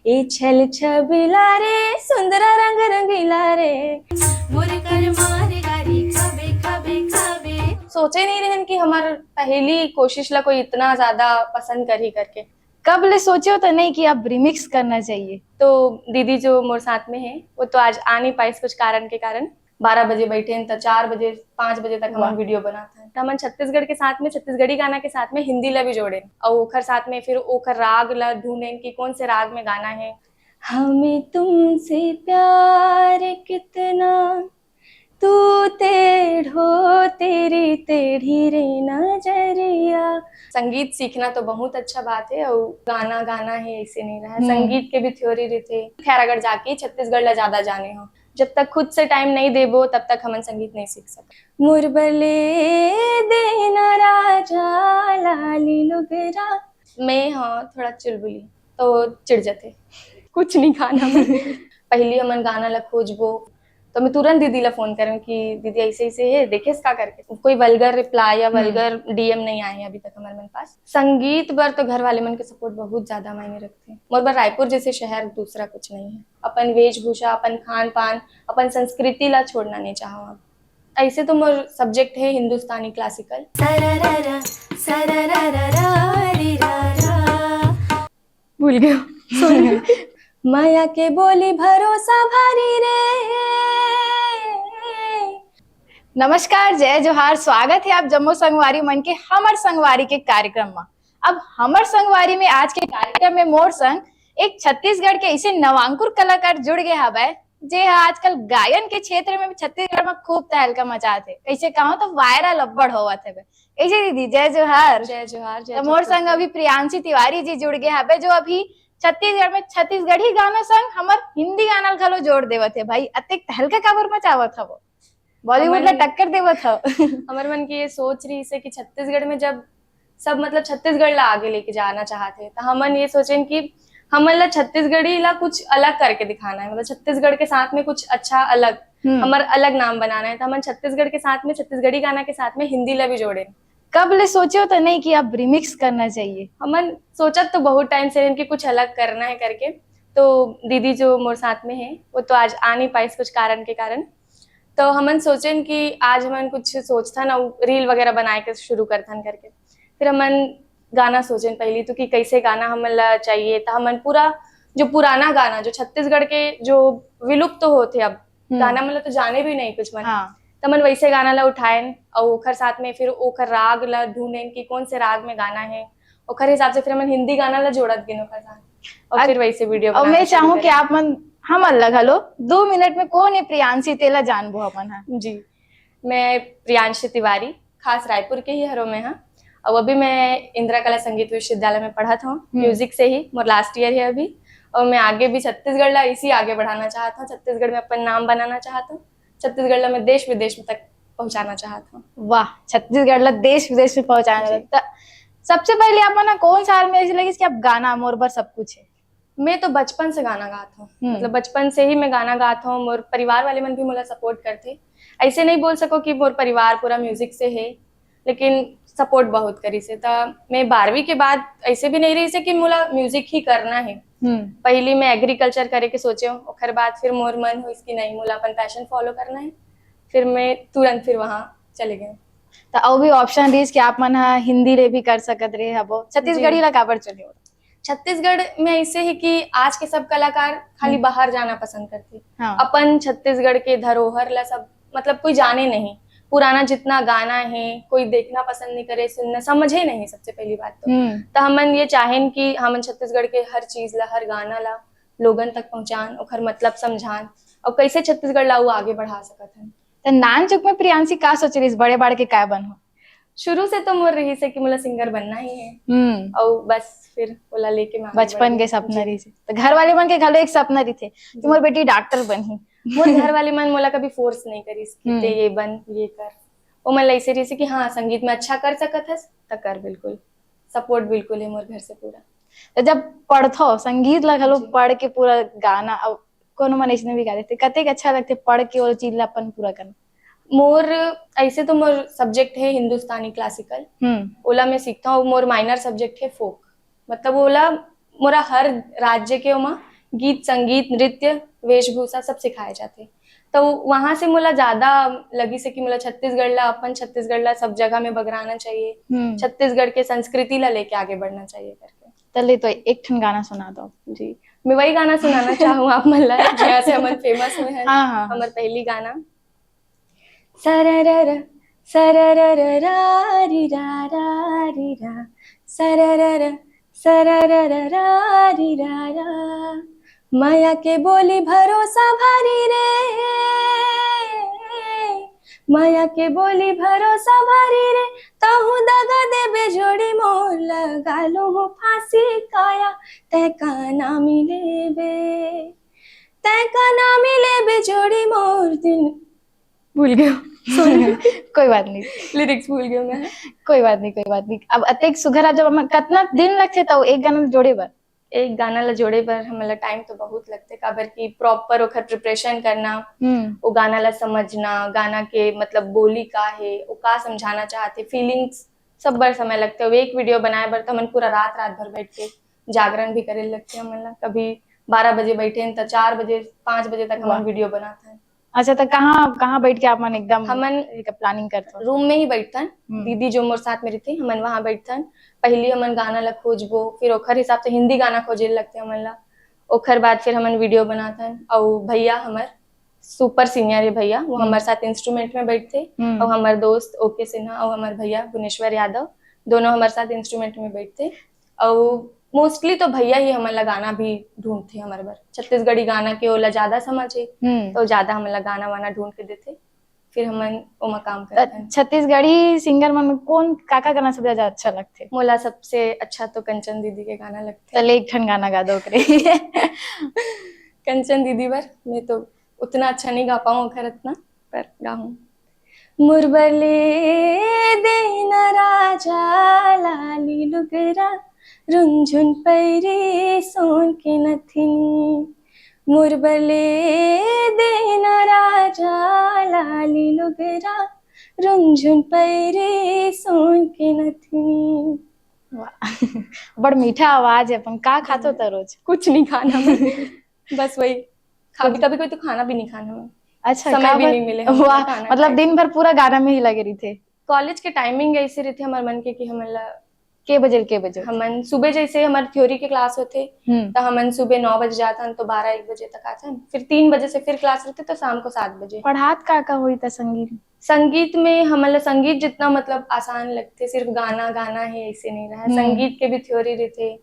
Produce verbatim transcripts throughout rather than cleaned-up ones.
ए छल छबिला रे, सुंदरा रंग रंगीला रे। मोर कर मार गारी खाबे, खाबे, खाबे। सोचे नहीं रहन कि हमार पहली कोशिश ला कोई इतना ज्यादा पसंद करही करके। कब ले सोचे हो तो नहीं कि अब रिमिक्स करना चाहिए? तो दीदी जो मोर साथ में है, वो तो आज आ नहीं पाइस कुछ कारण के कारण। बारह बजे बैठे हैं तो चार बजे, पाँच बजे तक वाह। हम वीडियो बनाते हैं। तो हमन छत्तीसगढ़ के साथ में, छत्तीसगढ़ी गाना के साथ में हिंदी ला भी जोड़े, और ओखर साथ में फिर ओखर राग ला ढूंढे कि कौन से राग में गाना है। हमें तुमसे प्यार कितना, तू टेढ़ो तेरी टेढ़ी रे नजरिया। संगीत सीखना तो बहुत अच्छा बात है, और गाना गाना है ऐसे नहीं रहा। हम्म। संगीत के भी थ्योरी रहते। खैर, अगर जाके छत्तीसगढ़ ला ज्यादा जाने हो, जब तक खुद से टाइम नहीं देबो, तब तक हमन संगीत नहीं सीख सकते। मोर बले देना राजा लाली लुगरा। मैं, हाँ, थोड़ा चुलबुली, तो चिढ़ जाते, कुछ नहीं खाना मन। पहली हमन गाना ला खोजबो, तो मैं तुरंत दीदी ला फोन करूँ कि दीदी, ऐसे ऐसे है, देखे इसका करके। कोई वल्गर रिप्लाई या हम्म। वल्गर डीएम नहीं आए हैं अभी तक हमारे मन पास। संगीत बर तो घर वाले मन के सपोर्ट बहुत ज्यादा मायने रखते हैं। मोर बर रायपुर जैसे शहर दूसरा कुछ नहीं है। अपन वेशभूषा, अपन खान पान, अपन संस्कृति ला छोड़ना नहीं चाहो। अब ऐसे तो मोर सब्जेक्ट है हिंदुस्तानी क्लासिकल। सरररा, सरररा, री रा रा। भूल गए हो? सॉरी। माया के बोली भरोसा भारी रे। नमस्कार, जय जोहार, स्वागत है आप जम्मो संगवारी मन के हमर संगवारी के कार्यक्रम में। अब हमर संगवारी में आज के कार्यक्रम में मोर संग एक छत्तीसगढ़ के ऐसे नवांकुर कलाकार जुड़ गए हवय, जे ह आजकल गायन के क्षेत्र में छत्तीसगढ़ में खूब तहलका मचात हे। कैसे कहो तो वायरल अब्बड़ होवत हवे। ऐसे दीदी, जय जोहार। जय जोहार, जय तो मोर छत्तीसगढ़। संग अभी प्रियांशी तिवारी जी जुड़ गए हवे, जो अभी छत्तीसगढ़ में छत्तीसगढ़ी गाना संग हमर हिंदी गाना ल घलो जोड़ देवत हे। भाई, अतेक तहलका काबर मचावत हवो? बॉलीवुड ला हमन टक्कर देवत हव। हमर मन के ये सोच रहिस हे कि छत्तीसगढ़ में जब सब, मतलब, छत्तीसगढ़ ला आगे लेके जाना चाहत हे, तो हमन ये सोचेन कि हमन ला छत्तीसगढ़ी ला कुछ अलग करके दिखाना है, मतलब, छत्तीसगढ़ के साथ में कुछ अच्छा अलग, हम्म। हमर अलग नाम बनाना है। तो हमन छत्तीसगढ़ के साथ में, छत्तीसगढ़ी गाना के साथ में हिंदी ला भी जोड़े। कब ले सोचे हो तो नहीं कि अब रिमिक्स करना चाहिए? हमन सोचत तो बहुत टाइम से रहेन कि कुछ अलग करना है करके। तो दीदी जो मोर साथ में है, वो तो आज आ नहीं पाइस कुछ कारण के कारण। तो हमन सोचेन कि आज हमन कुछ सोचथन अउ रील वगैरह बनाए के शुरू करथन करके। फिर हमन गाना सोचेन पहली तो कि कैसे गाना हमन ला चाहिए। तो हमन पूरा जो पुराना गाना, जो छत्तीसगढ़ के जो विलुप्त तो होते अब, हम्म। गाना मन ला तो जाने भी नहीं कुछ मन। हाँ। तो हमन वैसे गाना ला उठाएन अउ ओखर साथ में फिर ओखर राग ला ढूंढेन कि कौन से राग में गाना है। ओखर हिसाब से फिर हमन हिंदी गाना ला जोड़त गेन ओखर साथ, और अग-, फिर वैसे वीडियो और बनाना मैं शुरू चाहूँ कि करेन। आप मन हमन ला घलो दो मिनट में कौन है प्रियांशी, तेला जानबो अपन हा। जी, मैं प्रियांशी तिवारी, खास रायपुर के ही हरो मैं हा। और अभी मैं इंदिरा कला संगीत विश्वविद्यालय में पढ़त हूँ, हम्म। म्यूजिक से ही, मोर लास्ट ईयर है अभी। और मैं आगे भी छत्तीसगढ़ ला इसी आगे बढ़ाना चाहत हूँ, छत्तीसगढ़ में अपन नाम बनाना चाहत हूँ, छत्तीसगढ़ ला मैं देश विदेश में तक पहुँचाना चाहत हूँ। वाह, छत्तीसगढ़ ला देश विदेश में पहुँचाना जी। चाहत। त सबसे पहले आप मन कौन साल में ऐसे लगिस कि अब गाना मोर बर सब कुछ है? मैं तो बचपन से गाना गात हूँ, हम्म। मतलब, बचपन से ही मैं गाना गात हूँ। मोर परिवार वाले मन भी मोला सपोर्ट करथे। ऐसे नहीं बोल सको कि मोर परिवार पूरा म्यूजिक से है, लेकिन सपोर्ट बहुत करिस हे। त मैं बारहवीं के बाद ऐसे भी नहीं रहिस हे कि मोला म्यूजिक ही करना है। हम्म। पहली मैं एग्रीकल्चर करे के सोचे हूँ, ओखर बाद फिर मोर मन होइस कि नहीं, मोला अपन पैशन फॉलो करना है, फिर मैं तुरंत फिर वहाँ चले गए। त अउ भी ऑप्शन रहिस कि आप मन हा हिंदी ले भी कर सकत रहे हबो, छत्तीसगढ़ी जी। ला काबर चुने हो? छत्तीसगढ़ में ऐसे है कि आज के सब कलाकार खाली हम्म। बाहर जाना पसंद करते। हाँ। अपन छत्तीसगढ़ के धरोहर ला सब, मतलब, कोई जाने नहीं। पुराना जितना गाना है, कोई देखना पसंद नहीं करे, सुनना, समझे नहीं, सबसे पहली बात तो। हम्म। तो हमन ये चाहेन कि हमन छत्तीसगढ़ के हर चीज ला, हर गाना ला लोगन तक पहुंचान, ओखर मतलब समझान, और कैसे छत्तीसगढ़ ला वो आगे बढ़ा सकत हन। त नान चुक में प्रियांशी का सोच रहिस, बड़े बाढ़ के काय बनहूं? शुरू से तो मोर रहिस हे कि मोला सिंगर बनना ही है। हम्म। अउ बस फिर ओला लेके मैं आगे बचपन बढ़ के गई। सपना जी। रहिस हे। त घर वाले मन के घलो एक सपना रहिथे कि जी। मोर बेटी डॉक्टर बनही। मोर घर वाले मन मोला कभी फोर्स नहीं करिस कि हम्म। ते ये बन, ये कर। वो मन ला ऐसे रहिस हे कि हाँ, संगीत में अच्छा कर सकत हस, त कर बिल्कुल। सपोर्ट बिल्कुल है मोर घर से पूरा। त जब पढ़थो, संगीत ला घलो जी। पढ़ के पूरा गाना, अउ कोनो मन अइसने भी गा देथे, कतेक अच्छा लगथे पढ़ के वो चीज ला अपन पूरा करना। मोर, ऐसे तो मोर सब्जेक्ट है हिंदुस्तानी क्लासिकल, हम्म। ओला मैं सीखता हूँ। मोर माइनर सब्जेक्ट है फोक, मतलब ओला मोरा हर राज्य के ओमा गीत, संगीत, नृत्य, वेशभूषा सब सिखाए जाथे। तो वहाँ से मोला ज्यादा लगिस हे कि मोला छत्तीसगढ़ ला, अपन छत्तीसगढ़ ला सब जगह में बगराना चाहिए, हम्म। छत्तीसगढ़ के संस्कृति ला लेके आगे बढ़ना चाहिए करके। चलिए तो एक ठन गाना सुना दो। जी, मैं वही गाना सुनाना चाहूँ आप मन ला, जहाँ से हमन फेमस हुए हैं। हाँ, हाँ, हाँ। हमर पहली गाना, सररर, सररर, रारी रा, रारी रा, सररर, सररर, रारी रा रा। माया के बोली भरोसा भारी रे, माया के बोली भरोसा भारी रे, तहु दगा देबे जोड़ी मोर, लगा लूँ फांसी काया, तै का ना मिलेबे, तै का ना मिलेबे जोड़ी मोर, दिन भूल गयो। कोई बात नहीं, लिरिक्स भूल गयो मैं। कोई बात नहीं, कोई बात नहीं। अब अतेक सुघर, आप जब हम, कितना दिन लगथे तो एक गाना जोड़े बर? एक गाना ला जोड़े बर हमला टाइम तो बहुत लगथे, काबर कि प्रॉपर ओखर प्रिपरेशन करना, हम्म। वो गाना ला समझना, गाना के मतलब बोली का हे, वो का समझाना चाहथे, फीलिंग्स, सब बर समय लगथे। अब एक वीडियो बनाए बर तो हमन पूरा रात, रात भर बैठ के जागरण भी करे लगथे हमन ला। कभी बारह बजे बैठे हैं तो चार बजे, पाँच बजे तक वाह। हमन वीडियो बनात हैं। अच्छा, तो कहाँ, कहाँ बैठ के आप मन एकदम हमन एक प्लानिंग करते हो? रूम में ही बैठथन, हम्म। दीदी जो मोर साथ में रहिथे, हमन वहाँ बैठथन। पहली हमन गाना ला खोजबो, फिर ओखर हिसाब से हिंदी गाना खोजे लगथे हमन ला। ओखर बाद फिर हमन वीडियो बनाथन। अउ भैया हमर सुपर सीनियर हे भैया, वो हम्म। हमर साथ इंस्ट्रूमेंट में बैठथे। हम्म। अउ हमर दोस्त ओके सिन्हा अउ हमर भैया गुनेश्वर यादव, दोनों हमर साथ इंस्ट्रूमेंट में बैठथे। अउ मोस्टली तो भैया ही हमन ला गाना भी ढूंढथे हमर बर। छत्तीसगढ़ी गाना के ओला ज्यादा समझ हे, हम्म। तो ज्यादा हमन ला गाना वाना ढूंढ के देथे, फिर हमन ओमा काम त करथन। छत्तीसगढ़ी सिंगर मन में कौन, काका गाना सबसे ज्यादा अच्छा लगथे? मोला सबसे अच्छा तो कंचन दीदी के गाना लगथे। चले एक ठन गाना गा दो ओकरे। कंचन दीदी बर मैं तो उतना अच्छा नहीं गा पाऊँ ओखर इतना, पर गाहूँ। मुरबले देना राजा लाली लुगरा, रुंझुन पैरी सोन के नथिनी। मुरबले देना राजा लाली लुगरा, रुंझुन पैरी सोन के नथिनी। वाह। बड़ मीठा आवाज है अपन। का खाथो त रोज? कुछ नहीं खाना मैं, बस वही। कभी कभी कोई तो खाना भी नहीं खाना मैं। अच्छा, समय भी नहीं मिले हमन ला वाह, खाना मतलब खाए। दिन भर पूरा गाना में ही लगे रहिथे। कॉलेज के टाइमिंग ऐसे रहिथे हमर मन के कि हमन ला के बजे ले के बजे? हमन सुबह जैसे हमर थ्योरी के क्लास होथे, हम्म। तो हमन सुबह नौ बजे जाथन तो बारह एक बजे तक आथन, फिर तीन बजे से फिर क्लास रहिथे तो शाम को सात बजे। पढ़ात का का होई त संगीत? संगीत में हमन ला संगीत जितना मतलब आसान लगथे, सिर्फ गाना गाना ही ऐसे नहीं रहा। हम्म। संगीत के भी थ्योरी रहिथे,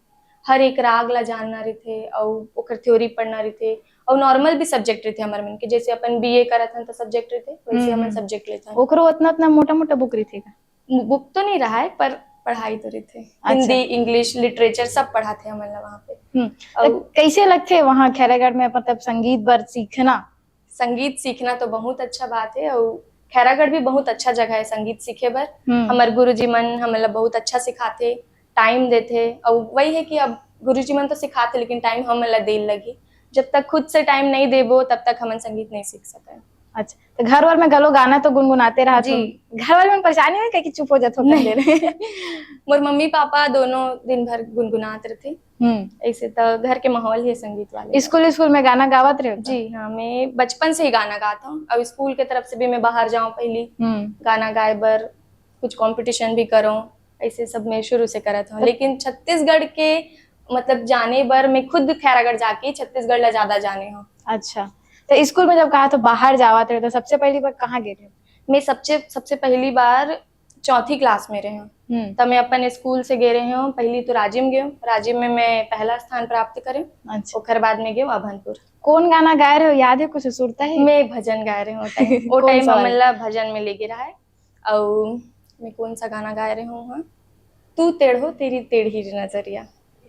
हर एक राग ला जानना रहिथे, अउ ओकर थ्योरी पढ़ना रहिथे, अउ नॉर्मल भी सब्जेक्ट रहिथे हमर मन के, जैसे अपन बीए करत हन तो सब्जेक्ट रहिथे, वैसे हम्म, हमन हम्म। सब्जेक्ट लेथन। ओकरो उतना उतना मोटा मोटा बुक रहिथे का? बुक तो नहीं रहा है, पर पढ़ाई तो रहिथे। अच्छा। हिंदी, इंग्लिश, लिटरेचर सब पढ़ाथे हमन ला वहाँ पे। हम्म। अउ तो कैसे लगथे वहाँ खैरागढ़ में, मतलब, संगीत बर सीखना? संगीत सीखना तो बहुत अच्छा बात है, अउ खैरागढ़ भी बहुत अच्छा जगह है संगीत सीखे बर। हम्म। हमर गुरुजी मन हमन ला बहुत अच्छा सिखाथे, टाइम देथे, अउ वही है कि अब गुरुजी मन तो सिखाथे, लेकिन टाइम हमन ला देल लगही। जब तक खुद से टाइम नहीं देबो, तब तक हमन संगीत नहीं सीख सकन। अच्छा, तो घर वर में घलो गाना तो गुनगुनाते रहा जी। तुम? घर वाले मन परेशान नहीं होय कि चुप हो जाथो नहीं। कर दे? मोर मम्मी पापा दोनों दिन भर गुनगुनात रहिथे। हम्म। ऐसे तो घर के माहौल ही है संगीत वाले। स्कूल, स्कूल में गाना गावत रहे हो? जी हाँ, मैं बचपन से ही गाना गाता हूँ। अब स्कूल के तरफ से भी मैं बाहर जाऊँ, पहली हम्म। गाना गाए बर कुछ कंपटीशन भी करूँ, ऐसे सब मैं शुरू से करत हूँ। लेकिन छत्तीसगढ़ के मतलब जाने बर मैं खुद खैरागढ़ जाके छत्तीसगढ़ ला ज्यादा जाने हूँ। अच्छा, तो स्कूल में जब कहा तो बाहर जावत रहे, तो सबसे पहली बार कहाँ गए रहे? मैं सबसे सबसे पहली बार चौथी क्लास में रहे हूँ। हम्म। तब मैं अपन स्कूल से गए रहे हूँ, पहली तो राजिम गए हूँ, राजिम में मैं पहला स्थान प्राप्त करे, अच्छा, ओकर बाद में गए हूँ अभनपुर। कौन गाना गाए रहे हो, याद है कुछ, सुरता है? मैं भजन गाए रहे हूँ वो टाइम। वो कौन टाइम सा हमन वाला? ला भजन में लेके रहा है। और मैं कौन सा गाना गाए रहे हूँ वहाँ, तू टेढ़ो तेरी टेढ़ी रे नजरिया,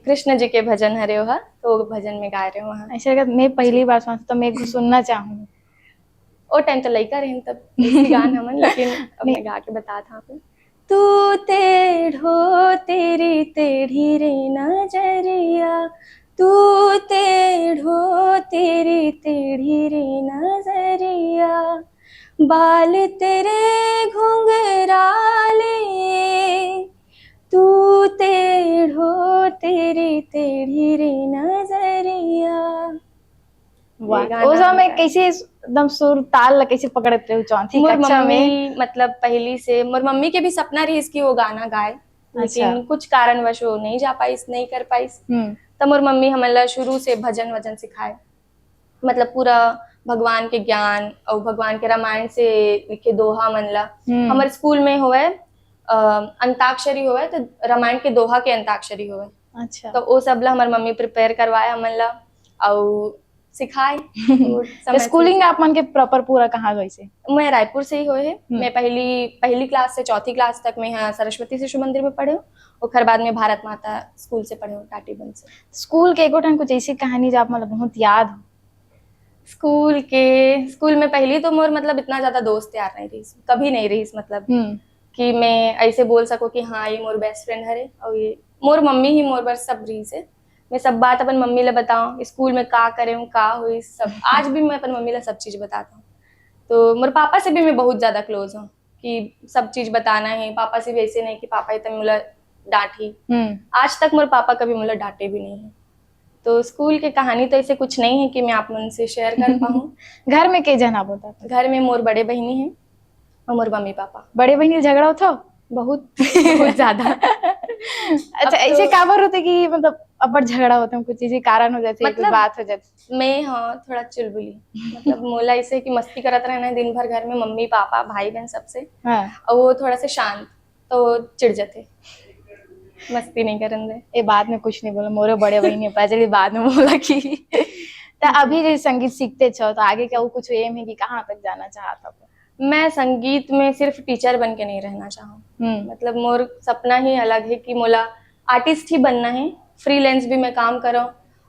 कृष्ण जी के भजन हरे वह, तो वो भजन में गाए रहे हूँ वहाँ। ऐसे अगर मैं पहली बार सुना तो मैं एक सुनना चाहूँ। ओ टाइम तो लइका रहे तब ऐसी गान हमन, लेकिन अब मैं गा के बता था आपको। तू टेढ़ो तेरी टेढ़ी रे नजरिया, तू टेढ़ो तेरी टेढ़ी रे नजरिया, बाल तेरे घुंघराले, तू टेढ़ो तेरी टेढ़ी रे नजरिया। वाह। ये गाना ओ समय हमर कैसे एकदम सुर ताल ला कैसे पकड़त रहे चौथी मोर कक्षा में? मम्मी, मतलब, पहली से मोर मम्मी के भी सपना रहिस कि वो गाना गाए, लेकिन अच्छा। कुछ कारणवश वो नहीं जा पाइस, नहीं कर पाइस। हम्म। त मोर मम्मी हमन ला शुरू से भजन वजन सिखाए, मतलब, पूरा भगवान के ज्ञान और भगवान के रामायण से लिखे दोहा मन ला। हम्म। हमर स्कूल में होवे, अ, अंताक्षरी होवे, तो रामायण के दोहा के अंताक्षरी होवे, अच्छा। तो वो सब ला हमर मम्मी प्रिपेयर करवाए हमन ला, और सिखाए। वो तो समय से स्कूलिंग आप मन के प्रॉपर पूरा कहाँ गई से? मैं रायपुर से ही होए है। हम्म। मैं पहली, पहली क्लास से चौथी क्लास तक मैं यहाँ सरस्वती शिशु मंदिर में पढ़े हूँ, और ओकर बाद में भारत माता स्कूल से पढ़े हूँ, टाटीबंध से। स्कूल के एको ठन कुछ ऐसी कहानी जो आप मतलब बहुत याद हो? स्कूल के, स्कूल में पहली तो मोर, मतलब, इतना ज्यादा दोस्त यार नहीं रहिस, कभी नहीं रहिस, मतलब, हम्म। कि मैं ऐसे बोल सकूँ कि हाँ, ये मोर बेस्ट फ्रेंड हरे और ये मोर मम्मी ही मोर बर सब रहिस है। मैं सब बात अपन मम्मी ले बताऊँ, स्कूल में का करे हूँ, का हुई, सब। आज भी मैं अपन मम्मी ला सब चीज बताता हूँ। तो मोर पापा से भी मैं बहुत ज्यादा क्लोज हूँ कि सब चीज बताना है। पापा से भी ऐसे नहीं कि पापा ही तब मोला डांटी, हम्म। आज तक मोर पापा कभी मोला डांटे भी नहीं है। तो स्कूल के कहानी तो ऐसे कुछ नहीं है कि मैं आप मन से शेयर कर पाऊँ। घर में के जना बोलता था? घर में मोर बड़े बहिनी है और मोर मम्मी पापा। बड़े बहिनी झगड़ा होता? बहुत, बहुत ज्यादा। अच्छा, अब तो ऐसे काबर होते कि मतलब अब्बड़ झगड़ा होते हैं, कुछ चीजें कारण हो जाते हैं, कुछ मतलब बात हो जाती? मैं, हाँ, थोड़ा चुलबुली, मतलब, मोला ऐसे कि मस्ती करत रहना है दिन भर घर में, मम्मी पापा भाई बहन सबसे। हाँ। और वो थोड़ा सा शांत, तो चिढ़ जाते, मस्ती नहीं करन दे। ये बाद में कुछ नहीं बोला, मोरे बड़े बहिनी है, चलिए बाद में बोला कि तो अभी जो संगीत सीखते छो तो आगे क्या वो कुछ एम है कि कहाँ तक जाना चाहता हो? मैं संगीत में सिर्फ टीचर बन के नहीं रहना चाहूँ। हम्म। मतलब, मोर सपना ही अलग है कि मोला आर्टिस्ट ही बनना है। फ्रीलांस भी मैं काम करूँ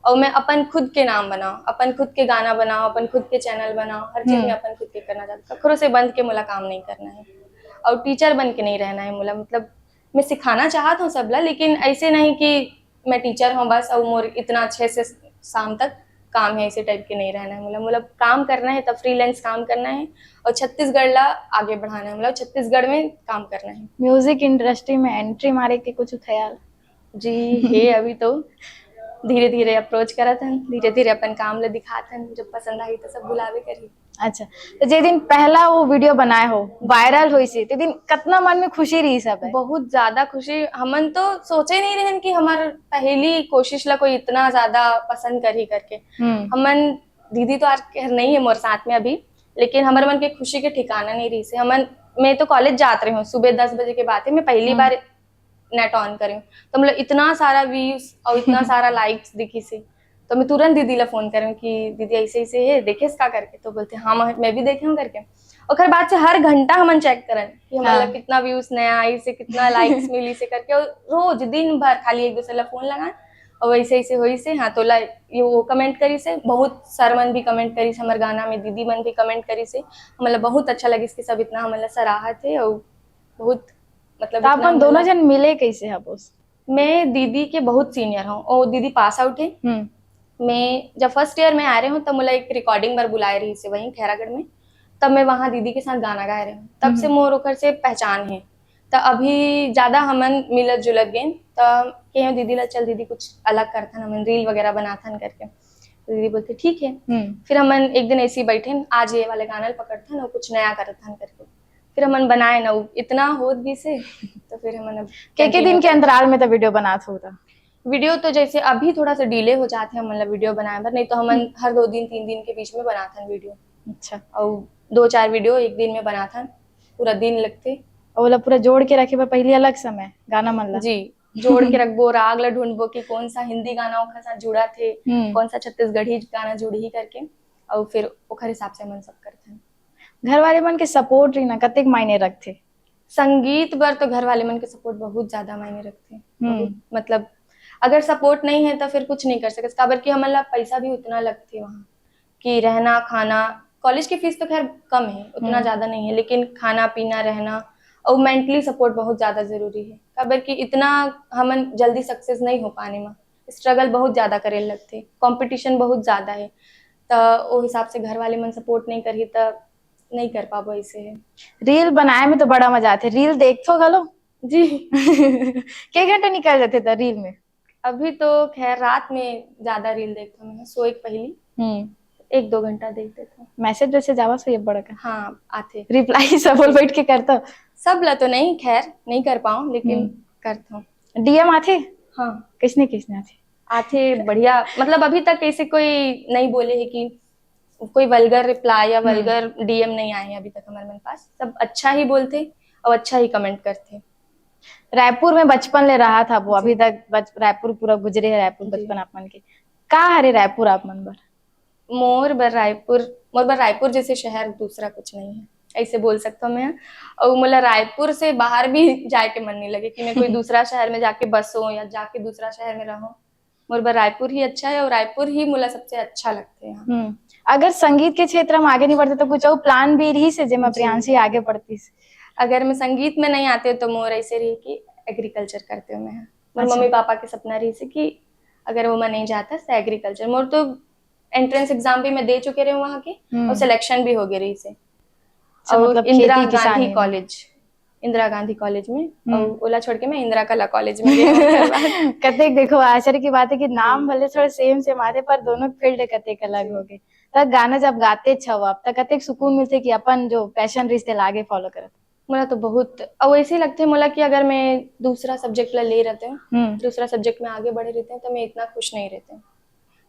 और मैं अपन खुद के नाम बनाऊँ, अपन खुद के गाना बनाऊँ, अपन खुद के चैनल बनाऊँ, हर चीज हम्म। में अपन खुद के करना चाहता हूँ। कखरो से बंध के मोला काम नहीं करना है और टीचर बन के नहीं रहना है मोला। मतलब, मैं सिखाना चाहत हूँ सबला, लेकिन ऐसे नहीं कि मैं टीचर हूँ बस और मोर इतना छः से शाम तक काम है, ऐसे टाइप के नहीं रहना है। मतलब, मतलब काम करना है, तब फ्रीलांस काम करना है और छत्तीसगढ़ ला आगे बढ़ाना है, मतलब, छत्तीसगढ़ में काम करना है। म्यूजिक इंडस्ट्री में एंट्री मारे के कुछ ख्याल? जी, हे, अभी तो धीरे धीरे अप्रोच करत हन, धीरे धीरे अपन काम ले दिखात हन, जब पसंद आई तो सब बुलावे करी। अच्छा, तो जे दिन पहला वो वीडियो बनाए हो, वायरल होइस हे, ते दिन कितना मन में खुशी रहिस हे? बहुत ज्यादा खुशी। हमन तो सोचे नहीं रहन कि हमार पहली कोशिश ला कोई इतना ज्यादा पसंद करही करके। हम्म। हमन, दीदी तो आज खैर नहीं है मोर साथ में अभी, लेकिन हमर मन के खुशी के ठिकाना नहीं रहिस हे। हमन, मैं तो कॉलेज जात रही हूँ, सुबह दस बजे के बात है, मैं पहली हम्म। बार नेट ऑन करे हूँ, तो मतलब इतना सारा व्यूज और इतना सारा लाइक्स दिखिस हे, तो मैं तुरंत दीदी ला फोन करे हूँ कि दीदी ऐसे ऐसे है, देखे इसका करके, तो बोलते हाँ, मैं, मैं भी देखे हूँ करके। ओकर बाद से हर घंटा हमन चेक करन कि हमारा हाँ। कितना व्यूज नया आइस हे, कितना लाइक्स मिलिस हे करके, और रोज दिन भर खाली एक दूसरे ला फोन लगान और ऐसे ऐसे होइस हे, हाँ, तो ला ये वो कमेंट करिस हे, बहुत सर मन भी कमेंट करिस हे, हमर गाना में दीदी मन भी कमेंट करिस हे, मतलब बहुत अच्छा लगिस कि सब इतना हमन ला सराहत हे और बहुत, मतलब, तो इतना अपन दोनों मतलब जन मिले कैसे हबो? मैं दीदी के बहुत सीनियर हूँ और दीदी पास आउट है। हम्म। मैं जब फर्स्ट ईयर में आ रहे हूँ तब मोला एक रिकॉर्डिंग बर बुलाए रहिस हे वहीं खैरागढ़ में, तब मैं वहाँ दीदी के साथ गाना गाए रहे हूँ, तब से हम्म। मोर ओकर से पहचान है। तो अभी ज्यादा हमन मिलत जुलत गेन, तो कहे दीदी ला, चल दीदी कुछ अलग करथन, हमन रील वगैरह बनाथन करके। तो दीदी बोलते ठीक है। हम्म। फिर हमन एक दिन ऐसे ही बैठे, आज ये वाले गाना ल पकड़थन और कुछ नया करथन करके। फिर हमन बनाए ना, वो इतना होत भी से, तो फिर हमन अब के के दिन के अंतराल में तो वीडियो बनात होता? वीडियो तो जैसे अभी थोड़ा सा डिले हो जाते हैं, मतलब वीडियो बनाए बर, नहीं तो हमन हर दो दिन तीन दिन के बीच में बनाथन वीडियो। अच्छा। और दो चार वीडियो एक दिन में बनाथन, पूरा दिन लगते। और ओला पूरा जोड़ के रखे बर पहले अलग समय गाना मन ला? जी, जोड़ के रखबो, राग ला ढूंढबो कि कौन सा हिंदी गाना ओखर साथ जुड़त हे, हम्म। कौन सा छत्तीसगढ़ी गाना जुड़ही करके, और फिर ओखर हिसाब से हमन सब करथन। घर वाले मन के सपोर्ट रहिना कतेक मायने रखथे? संगीत बर तो घर वाले मन के सपोर्ट बहुत ज्यादा मायने रखथे। हम्म। बहुत, मतलब, अगर सपोर्ट नहीं है तो फिर कुछ नहीं कर सकते, काबर कि हमन ला पैसा भी उतना लगथे वहाँ, कि रहना खाना, कॉलेज की फीस तो खैर कम है, उतना हम्म। ज्यादा नहीं है, लेकिन खाना पीना, रहना और मेंटली सपोर्ट बहुत ज्यादा जरूरी है, काबर कि इतना हमन जल्दी सक्सेस नहीं हो पाने में, स्ट्रगल बहुत ज्यादा करे लगथे, कंपटीशन बहुत ज्यादा है, तो वो हिसाब से घर वाले मन सपोर्ट नहीं करही तो नहीं कर पाबो, ऐसे है। रील बनाए में तो बड़ा मजा आथे, रील देखथो घलो? जी। के घंटा निकल जाथे त रील में? अभी तो खैर रात में ज्यादा रील देखथो मैं, सोए के पहली। हम्म। एक दो घंटा देख देता हूँ। मैसेज वैसेज आवा सो ये बड़ा का? हाँ, आथे। रिप्लाई सब बोल बैठ के करता? सब ला तो नहीं, खैर, नहीं कर पाऊँ, लेकिन हम्म। करता हूँ। डीएम आथे? हाँ, किसने किसने आथे? आथे बढ़िया। मतलब, अभी तक ऐसे कोई नहीं बोले है कि कोई वल्गर रिप्लाई या हम्म। वल्गर डीएम नहीं आए हैं अभी तक हमारे मन पास। सब अच्छा ही बोलते और अच्छा ही कमेंट करते। रायपुर में बचपन ले रहा था वो, जी। अभी तक बच, रायपुर पूरा गुजरे है, रायपुर जी। बचपन आप मन के। का हरे रायपुर आप मन बर? मोर बर रायपुर, मोर बर रायपुर जैसे शहर दूसरा कुछ नहीं है, ऐसे बोल सकता हूँ मैं। और मोला रायपुर से बाहर भी जाए के मन नहीं लगे कि मैं कोई दूसरा शहर में जाके बसूं या जाके दूसरा शहर में रहूं। मोर बर रायपुर ही अच्छा है और रायपुर ही मोला सबसे अच्छा लगते हैं। हम्म। अगर संगीत के क्षेत्र में आगे नहीं बढ़ते तो कुछ और प्लान भी रही से जेमा जी। प्रियांशी आगे बढ़ती से? अगर मैं संगीत में नहीं आते तो मोर ऐसे रही कि एग्रीकल्चर करते हुए मैं, मोर अच्छा। मम्मी पापा के सपना रही से कि अगर वो मैं नहीं जाता तो एग्रीकल्चर। मोर तो एंट्रेंस एग्जाम भी मैं दे चुके रहे वहाँ के हम्म। और सिलेक्शन भी हो गए रही से। अच्छा, और मतलब इंदिरा खेती किसानी गांधी में। कॉलेज, इंदिरा गांधी कॉलेज में, हम्म। और ओला छोड़ के मैं इंदिरा कला कॉलेज में गई हूँ। कतेक देखो, आश्चर्य की बात है कि नाम भले थोड़े सेम सेम आते पर दोनों फील्ड कतेक अलग हो गए। तब गाना जब गाते छव आप, तब कतेक सुकून मिलते कि अपन जो पैशन रहिस तेला आगे फॉलो करत? मोला तो बहुत, और ऐसे ही लगते मोला कि अगर मैं दूसरा सब्जेक्ट ला ले रहते हूँ, हम्म। दूसरा सब्जेक्ट में आगे बढ़े रहते हैं तो मैं इतना खुश नहीं रहते हूँ।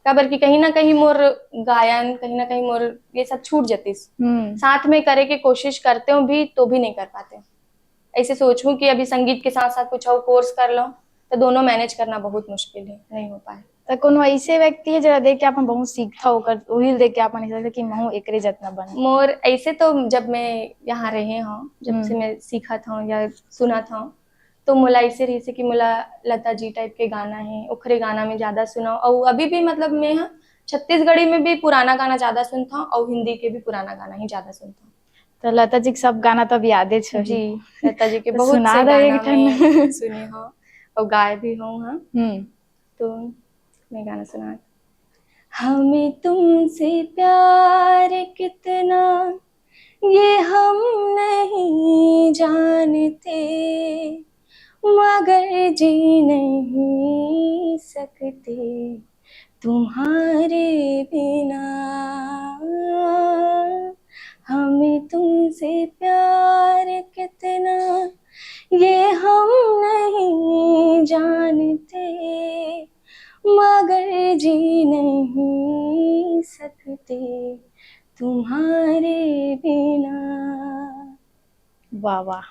काबर कि कहीं ना कहीं मोर गायन, कहीं ना कहीं मोर ये सब छूट जातीस। हम्म। साथ में करे के कोशिश करते हूँ भी तो भी नहीं कर पाते। ऐसे सोचूं कि अभी संगीत के साथ साथ कुछ और कोर्स कर लो तो दोनों मैनेज करना बहुत मुश्किल है, नहीं हो पाए। त कोनो ऐसे व्यक्ति है जरा देख के अपन बहुत सीखता हो कर, उहिल देख के अपन ऐसा कि महू एकरे जतना बन? मोर ऐसे तो जब मैं यहाँ रहे हूँ, जब हम्म। से मैं सीखत हूँ या सुनत हूँ, तो मोला ऐसे रही से कि मोला लता जी टाइप के गाना है, ओखरे गाना में ज्यादा सुना। और अभी भी मतलब मैं हाँ, छत्तीसगढ़ी में भी पुराना गाना ज्यादा सुनता हूँ और हिंदी के भी पुराना गाना ही ज्यादा सुनता हूँ। तो लता जी के सब गाना तो अब यादे छ ही। जी, लता जी के बहुत सुना से दो एक गाना ठन। मैं सुनी हूँ और गाए भी हूँ। हाँ, हम्म। तो मैं गाना सुना। हमें तुमसे प्यार कितना, ये हम नहीं जानते, मगर जी नहीं सकते तुम्हारे बिना। हमें तुमसे प्यार कितना, ये हम नहीं जानते, मगर जी नहीं सकते तुम्हारे बिना। वाह वाह,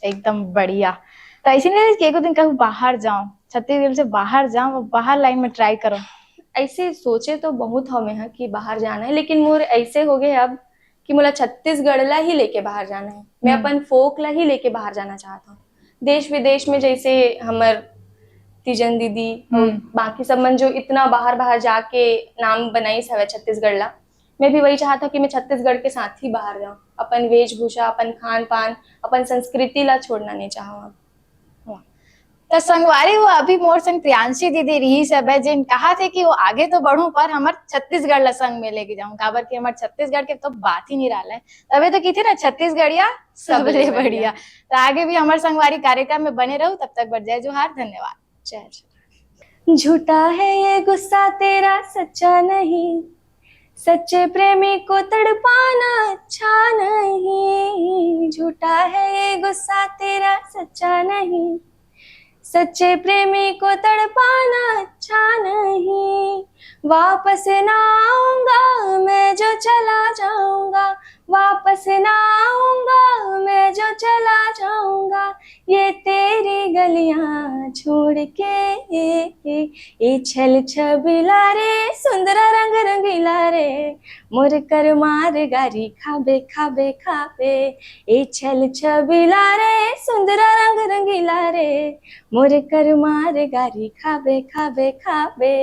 एकदम बढ़िया। तो ऐसे नहीं कि एको दिन कहूँ बाहर जाओ, छत्तीसगढ़ से बाहर जाओ, बाहर लाइन में ट्राई करो। ऐसे सोचे तो बहुत हवे हैं कि बाहर जाना है, लेकिन मोर ऐसे हो गए अब कि मोला छत्तीसगढ़ ला ही लेके बाहर जाना है। मैं हम्म। अपन फोक ला ही लेके बाहर जाना चाहता हूँ। देश विदेश में जैसे हमर तीजन दीदी और हम्म। बाकी सब मन जो इतना बाहर बाहर जाके नाम बनाई हवे छत्तीसगढ़ ला, मैं भी वही चाहता कि मैं छत्तीसगढ़ के साथ ही बाहर जाऊँ। अपन वेशभूषा, अपन खान पान, अपन संस्कृति ला छोड़ना नहीं चाहूँ। त संगवारी हो, अभी मोर संग प्रियांशी दीदी रही सब है, जिन कहा थे कि वो आगे तो बढ़ूं पर हमर छत्तीसगढ़ ला संग में लेके जाऊं, काबर कि हमर छत्तीसगढ़ के तो बात ही नहीं रहा है। तबे तो की थे ना, छत्तीसगढ़िया सबले सबले बढ़िया। बढ़िया। तो आगे भी हमर संगवारी कार्यक्रम में बने रहू, तब तक बर जय जोहार, धन्यवाद। जय जोहार। झूठा है ये गुस्सा तेरा, सच्चा नहीं। सच्चे प्रेमी को तड़पाना अच्छा नहीं। झूठा है ये गुस्सा तेरा, सच्चा नहीं। सच्चे प्रेमी को तड़पाना अच्छा नहीं। वापस ना आऊंगा मैं जो चला जाऊंगा, वापस ना आऊंगा मैं जो चला जाऊंगा, ये तेरी गलियां छोड़ के। ए छल छबिला रे, सुंदरा रंग रंगीला रे, मोर कर मार गारी खाबे खाबे खाबे। ए छल छबिला रे, सुंदरा रंग रंगीला रे, मोर कर मार गारी खाबे खाबे खाबे।